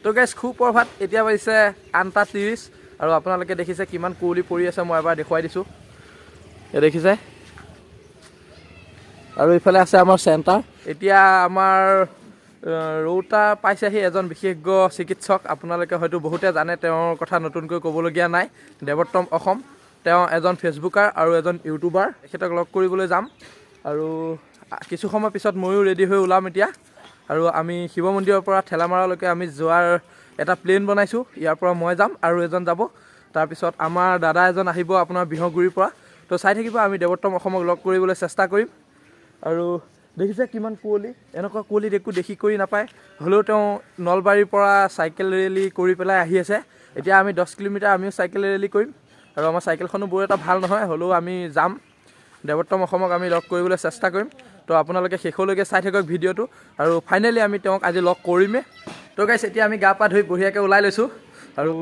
তো গাইজ, সুপ্ৰভাত। এতিয়া বাজিছে 8:30 আৰু আপোনালোকে দেখিছে কিমান কুঁৱলী পৰি আছে। মই এবাৰ দেখুৱাই দিছোঁ, এই দেখিছে। আৰু ইফালে আছে আমাৰ চেণ্টাৰ। এতিয়া আমাৰ ৰৌতা পাইছেহি এজন বিশেষজ্ঞ চিকিৎসক। আপোনালোকে হয়তো বহুতে জানে তেওঁৰ কথা, নতুনকৈ ক'বলগীয়া নাই। দেৱোত্তম অসম, তেওঁ এজন ফেচবুকাৰ আৰু এজন ইউটিউবাৰ। তেখেতক লগ কৰিবলৈ যাম আৰু কিছু সময় পিছত ময়ো ৰেডি হৈ ওলাম এতিয়া। আৰু আমি শিৱ মন্দিৰৰ পৰা ঠেলামাৰালৈকে আমি যোৱাৰ এটা প্লেন বনাইছোঁ। ইয়াৰ পৰা মই যাম আৰু এজন যাব, তাৰপিছত আমাৰ দাদা এজন আহিব আপোনাৰ বিহগুৰিৰ পৰা। তো চাই থাকিব, আমি দেৱোত্তম অসমক লগ কৰিবলৈ চেষ্টা কৰিম। আৰু দেখিছে কিমান কুঁৱলী, এনেকুৱা কুঁৱলীত একো দেখি কৰি নাপায়। হ'লেও তেওঁ নলবাৰীৰ পৰা চাইকেল ৰেলী কৰি পেলাই আহি আছে। এতিয়া আমি 10 কিলোমিটাৰ আমিও চাইকেল ৰেলী কৰিম আৰু আমাৰ চাইকেলখনো বৰ এটা ভাল নহয়, হ'লেও আমি যাম। দেৱোত্তম অসমক আমি লগ কৰিবলৈ চেষ্টা কৰিম। তো আপোনালোকে শেষলৈকে চাই থাকক ভিডিঅ'টো আৰু ফাইনেলি আমি তেওঁক আজি লগ কৰিমেই। তো গাইছ, এতিয়া আমি গা পা ধুই বঢ়িয়াকৈ ওলাই লৈছোঁ আৰু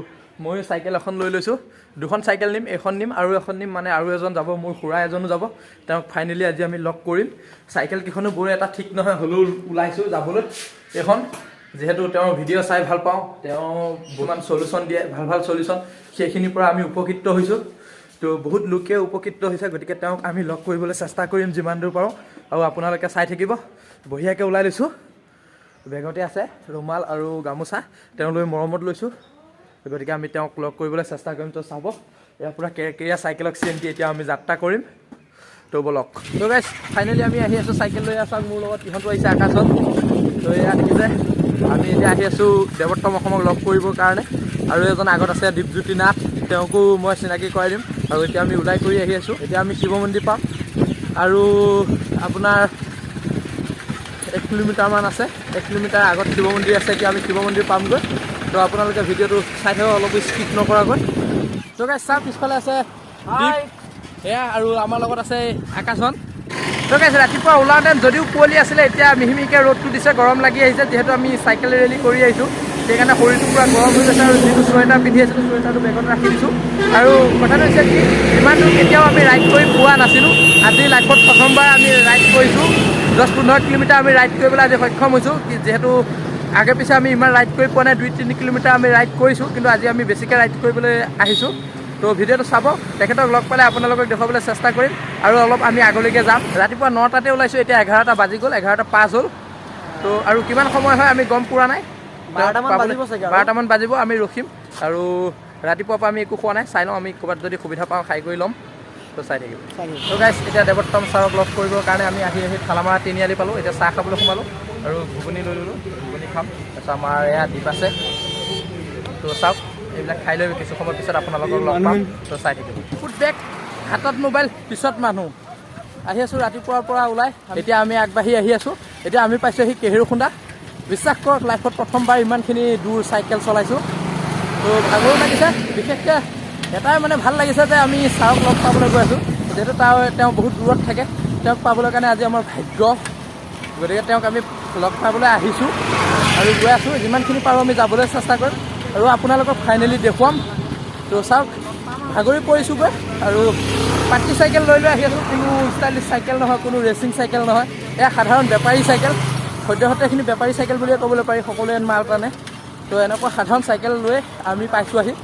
ময়ো চাইকেল এখন লৈ লৈছোঁ। দুখন চাইকেল নিম, এখন নিম আৰু এখন নিম, মানে আৰু এজন যাব, মোৰ খুৰা এজনো যাব। তেওঁক ফাইনেলি আজি আমি লগ কৰিম। চাইকেল কেইখনো বৰ এটা ঠিক নহয়, হ'লেও ওলাইছোঁ যাবলৈ। এইখন যিহেতু তেওঁৰ ভিডিঅ' চাই ভাল পাওঁ, তেওঁ যিমান চলিউশ্যন দিয়ে, ভাল ভাল চলিউশ্যন, সেইখিনিৰ পৰা আমি উপকৃত হৈছোঁ। তো বহুত লোকে উপকৃত হৈছে। গতিকে তেওঁক আমি লগ কৰিবলৈ চেষ্টা কৰিম যিমান দূৰ পাৰোঁ আৰু আপোনালোকে চাই থাকিব। বঢ়িয়াকৈ ওলাই লৈছোঁ। বেগতে আছে ৰুমাল আৰু গামোচা, তেওঁলৈ মৰমত লৈছোঁ। গতিকে আমি তেওঁক লগ কৰিবলৈ চেষ্টা কৰিম। তো চাব, ইয়াৰ পূৰা কেৰকেৰীয়া চাইকেলক চেন দি এতিয়া আমি যাত্ৰা কৰিম। তো ব'লক। তো গাইছ, ফাইনেলি আমি আহি আছোঁ চাইকেল লৈ। আছোঁ মোৰ লগত ইহঁতো আহিছে আকাশত। তো এয়া দেখিছে, আমি এতিয়া আহি আছোঁ দেৱোত্তম অসমক লগ কৰিবৰ কাৰণে। আৰু এজন আগত আছে দীপজ্যোতি নাথ, তেওঁকো মই চিনাকি কৰাই দিম। আৰু এতিয়া আমি ওলাই কৰি আহি আছোঁ। এতিয়া আমি শিৱ মন্দিৰ পাম আৰু আপোনাৰ 1 কিলোমিটাৰমান আছে। 1 কিলোমিটাৰ আগত শিৱ মন্দিৰ আছে। এতিয়া আমি শিৱ মন্দিৰ পামগৈ। তো আপোনালোকে ভিডিঅ'টো চাই থাকক অলপো স্কিপ নকৰাকৈ। তো গাইছ, চাওক, পিছফালে আছে দীপ, এয়া আৰু আমাৰ লগত আছে আকাশন। তো গাইছ, ৰাতিপুৱা ওলাওঁতে যদিও কুঁৱলী আছিলে, এতিয়া মিহি মিহিকৈ ৰ'দটো দিছে, গৰম লাগি আহিছে। যিহেতু আমি চাইকেল ৰেলী কৰি আহিছোঁ, সেইকাৰণে শৰীৰটো পূৰা গৰম হৈ গৈছে। আৰু যিটো চুৱেটাৰ পিন্ধি আছিলোঁ, চুৱেটাৰটো বেগত ৰাখি দিছোঁ। আৰু কথাটো হৈছে কি, ইমান দূৰ কেতিয়াও আমি ৰাইড কৰি পোৱা নাছিলোঁ। আজি লাইফত প্ৰথমবাৰ আমি ৰাইড কৰিছোঁ। 10-15 কিলোমিটাৰ আমি ৰাইড কৰিবলৈ আজি সক্ষম হৈছোঁ। যিহেতু আগে পিছে আমি ইমান ৰাইড কৰি পোৱা নাই, 2-3 কিলোমিটাৰ আমি ৰাইড কৰিছোঁ, কিন্তু আজি আমি বেছিকৈ ৰাইড কৰিবলৈ আহিছোঁ। তো ভিডিঅ'টো চাব, তেখেতক লগ পালে আপোনালোকক দেখুৱাবলৈ চেষ্টা কৰিম। আৰু অলপ আমি আগলৈকে যাম। ৰাতিপুৱা 9টাতে ওলাইছোঁ, এতিয়া 11টা বাজি গ'ল, 11:05 হ'ল। তো আৰু কিমান সময় হয় আমি গম পোৱা নাই। 12টামান বাজিব চাগে আৰু। 12টামান বাজিব, আমি ৰখিম। আৰু ৰাতিপুৱাৰ পৰা আমি একো খোৱা নাই। চাই লওঁ, আমি ক'ৰবাত যদি সুবিধা পাওঁ খাই কৰি ল'ম। তো চাই থাকিব। তো গাইছ, এতিয়া দেৱোত্তম ছাৰক লগ কৰিবৰ কাৰণে আমি আহি আহি ঠেলামৰা তিনিআলি পালোঁ। এতিয়া চাহ খাবলৈ সোমালোঁ আৰু ঘুগুনি লৈ ল'লোঁ, ঘুগুনি খাম। তাৰপিছত আমাৰ এয়া দ্বীপ আছে। তো চাওক, এইবিলাক খাই লৈ কিছু সময় পিছত আপোনালোকক লগ পাম। তো চাই থাকিব। ফুট বেগ, হাতত মোবাইল, পিছত মানুহ। আহি আছোঁ ৰাতিপুৱাৰ পৰা ওলাই, এতিয়া আমি আগবাঢ়ি আহি আছোঁ। এতিয়া আমি পাইছোঁহি কেহেৰুখুন্দা। বিশ্বাস কৰক, লাইফত প্ৰথমবাৰ ইমানখিনি দূৰ চাইকেল চলাইছোঁ। তো ভাগৰো লাগিছে। বিশেষকৈ এটাই মানে ভাল লাগিছে যে আমি ছাৰক লগ পাবলৈ গৈ আছোঁ। যিহেতু তেওঁ বহুত দূৰত থাকে, তেওঁক পাবলৈ কাৰণে আজি আমাৰ ভাগ্য। গতিকে তেওঁক আমি লগ পাবলৈ আহিছোঁ আৰু গৈ আছোঁ। যিমানখিনি পাৰোঁ আমি যাবলৈ চেষ্টা কৰিম আৰু আপোনালোকক ফাইনেলি দেখুৱাম। তো চাওক, ভাগৰি পৰিছোঁগৈ আৰু পাতি চাইকেল লৈ লৈ আহি আছোঁ। কোনো ষ্টাইলিছ চাইকেল নহয়, কোনো ৰেচিং চাইকেল নহয়, এয়া সাধাৰণ বেপাৰী চাইকেল। সদ্যহতে এইখিনি বেপাৰী চাইকেল বুলিয়ে ক'বলৈ পাৰি, সকলোৱে মাল টানে। তো এনেকুৱা সাধাৰণ চাইকেল লৈ আমি পাইছোঁ আহি।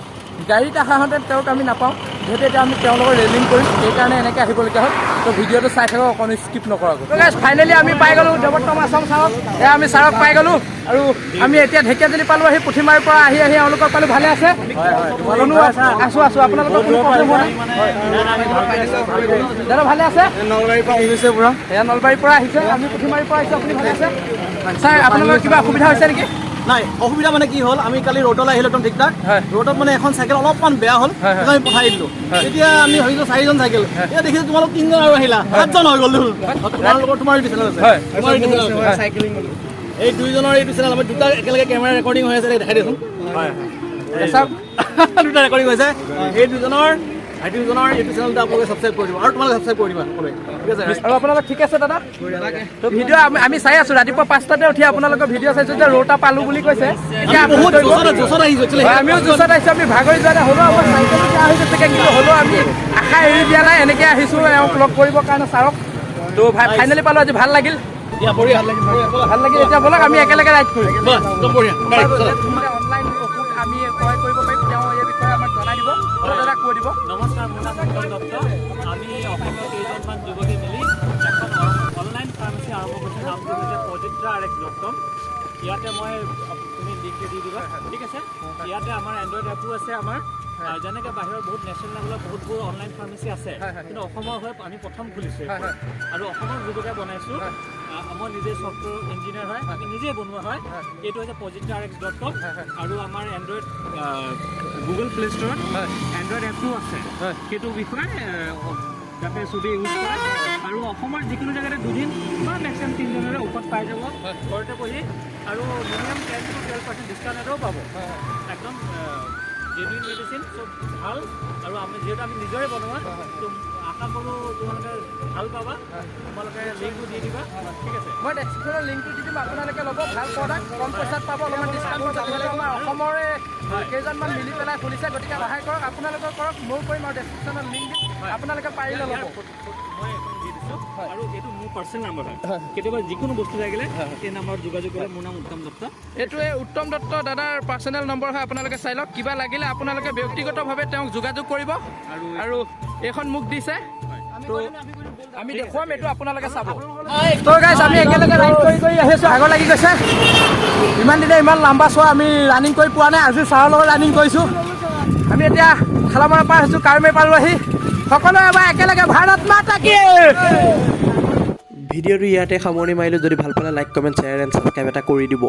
গাড়ীত অহাহেঁতেন তেওঁক আমি নাপাওঁ। যিহেতু এতিয়া আমি তেওঁৰ লগত ৰেলিং কৰিম, সেইকাৰণে এনেকৈ আহিবলগীয়া হ'ল। তো ভিডিঅ'টো চাই থাকক অকণ স্কিপ নকৰাকৈ। ফাইনেলি আমি পাই গ'লোঁ দেৱোত্তম আছাম ছাৰক। এয়া আমি ছাৰক পাই গ'লোঁ আৰু আমি এতিয়া ঢেকীয়াজুলি পালোঁ আহি। পুথিমাৰীৰ পৰা আহি আহি এওঁলোকক পালোঁ। ভালে আছে? কোনো আছোঁ আছোঁ। আপোনালোকৰ কোনো প্ৰব্লেম হোৱা নাই? দাদা, ভালে আছে? নলবাৰীৰ পৰা আহি গৈছে পুৰা। এয়া নলবাৰীৰ পৰা আহিছে, আমি পুথিমাৰীৰ পৰা আহিছোঁ। আপুনি ভালে আছে ছাৰ? আপোনালোকৰ কিবা অসুবিধা হৈছে নেকি? নাই অসুবিধা। মানে কি হ'ল, আমি কালি ৰ'দলৈ আহিলো একদম ঠিক ঠাক। ৰ'দত মানে এখন চাইকেল অলপমান বেয়া হ'ল, হয়, হয়। সেইখন আমি পঠাই দিলো। তেতিয়া আমি ভাবিছো চাৰিজন চাইকেল, এতিয়া দেখিছো তোমালোক তিনিজন আৰু আহিলা, সাতজন হৈ গ'ল দেখোন। তোমালোকৰ তোমাৰ এইটো চেনেল আছে, তোমাৰ এইটো চেনেল আছে, এই দুইজনৰ এইটো চেনেল। আমি দুটা একেলগে কেমেৰা ৰেকৰ্ডিং হৈ আছে, দেখাই দিয়াচোন। চাওক। দুটা ৰেকৰ্ডিং হৈছে। এই দুজনৰ, ভাইটি দুজনৰ এইটো চেনেলটো আপোনালোকে ছাবস্ক্ৰাইব কৰি দিব আৰু তোমালোকে ছাবস্ক্ৰাইব কৰি দিবা সকলোৱে, ঠিক আছে? আৰু আপোনালোক ঠিক আছে দাদা? তো ভিডিঅ' আমি চাই আছো। ৰাতিপুৱা 5টাতে উঠি আপোনালোকৰ ভিডিঅ' চাইছো যে ৰৌতা পালো বুলি কৈছে। এতিয়া আমি বহুত জোচত আহিছো actually। হয়, আমিও জোচত আহিছো। আমি ভাগৰি যোৱা নাই, হ'লেও আমাৰ চাইকেলো বেয়া হৈ গৈছে, কিন্তু হ'লেও আমি আশা এৰি দিয়া নাই। এনেকৈ আহিছো এওঁক লগ কৰিবৰ কাৰণে ছাৰক। তো ফাইনেলি পালো আজি, ভাল লাগিল। দিয়া, বঢ়িয়া। ভাল লাগিল। এতিয়া ব'লক, আমি একেলগে ৰাইড কৰিম। ব'লা, একদম বঢ়িয়া। গাড়ী, চলা। অনলাইন। নমস্কাৰ, মোৰ নাম উত্তম দত্ত। আমি অসমৰ কেইজনমান যুৱকে মিলি এখন অনলাইন ফাৰ্মাচী আৰম্ভ কৰিছোঁ। নামটো হৈছে পজিত্ৰা আৰ এক্স ডট কম। ইয়াতে মই তুমি লিংকটো দি দিবা, ঠিক আছে? ইয়াতে আমাৰ এণ্ড্ৰইড এপো আছে আমাৰ। যেনেকৈ বাহিৰৰ বহুত নেশ্যনেল লেভেলৰ বহুতবোৰ অনলাইন ফাৰ্মাচী আছে, কিন্তু অসমৰ হৈ আমি প্ৰথম খুলিছোঁ এইখন। আৰু অসমৰ যুৱকে বনাইছোঁ। মই নিজে ছফ্টৱেৰ ইঞ্জিনিয়াৰ হয়, আমি নিজে বনোৱা হয়। এইটো হৈছে পজিত্ৰা আৰ এক্স ডট কম। আৰু আমাৰ এণ্ড্ৰইড গুগল প্লে ষ্ট'ৰত এণ্ড্ৰইড এপটো আছে। সেইটো বিষয়ে যাতে চবেই ইউজ কৰে আৰু অসমৰ যিকোনো জেগাতে 2 দিন বা মেক্সিমাম 3 দিনৰে ঔষধ পাই যাব ঘৰতে বহি আৰু মিনিমাম 10 টু 12% ডিছকাউণ্ট এটাও পাব। একদম জেনুইন মেডিচিন, চব ভাল। আৰু আমি যিহেতু আমি নিজৰে বনোৱা, তো আশা কৰোঁ তোমালোকে ভাল পাবা। তোমালোকে লিংকটো দি দিবা, ঠিক আছে? মই ডেছক্ৰিপশ্যনৰ লিংকটো দি দিম, আপোনালোকে ল'ব। ভাল প্ৰডাক্ট, কম পইচাত পাব, অলপমান ডিছকাউণ্ট পাব। যিহেতু আমাৰ অসমৰে কেইজনমান মিলি পেলাই খুলিছে, গতিকে সহায় কৰক। আপোনালোকেও কৰক, ময়ো কৰিম আৰু ডেছক্ৰিপশ্যনত লিংক দিম, আপোনালোকে পাৰিলে ল'ব। ইয়াৰ মই এখন দি দিছোঁ আৰু এইটো মোৰ পাৰ্চনেল নাম্বাৰ হয়। কেতিয়াবা যিকোনো বস্তু লাগিলে এই নাম্বাৰত যোগাযোগ কৰিলে। মোৰ নাম উত্তম দত্ত। এইটোৱে উত্তম দত্ত দাদাৰ পাৰ্চনেল নম্বৰ হয়। আপোনালোকে চাই লওক। কিবা লাগিলে আপোনালোকে ব্যক্তিগতভাৱে তেওঁক যোগাযোগ কৰিব। আৰু আৰু এইখন মোক দিছে, তো আমি দেখুৱাম এইটো, আপোনালোকে চাব। তো গাইছ, আমি একেলগে ৰাইড কৰি কৰি আহিছোঁ। ভাগৰ লাগি গৈছে। ইমান দিনে ইমান লাম্বা চোৱা আমি ৰানিং কৰি পোৱা নাই। আজি ছাৰৰ লগত ৰানিং কৰিছোঁ। আমি এতিয়া ঠেলামৰা পাৰ হৈছোঁ, কাৰমে পালোঁ আহি। সকলোৱে এবাৰ একেলগে ভাৰত মাতা কি! ভিডিঅ'টো ইয়াতে সামৰণি মাৰিলোঁ। যদি ভাল পালে like, comment, share and subscribe এটা কৰি দিব।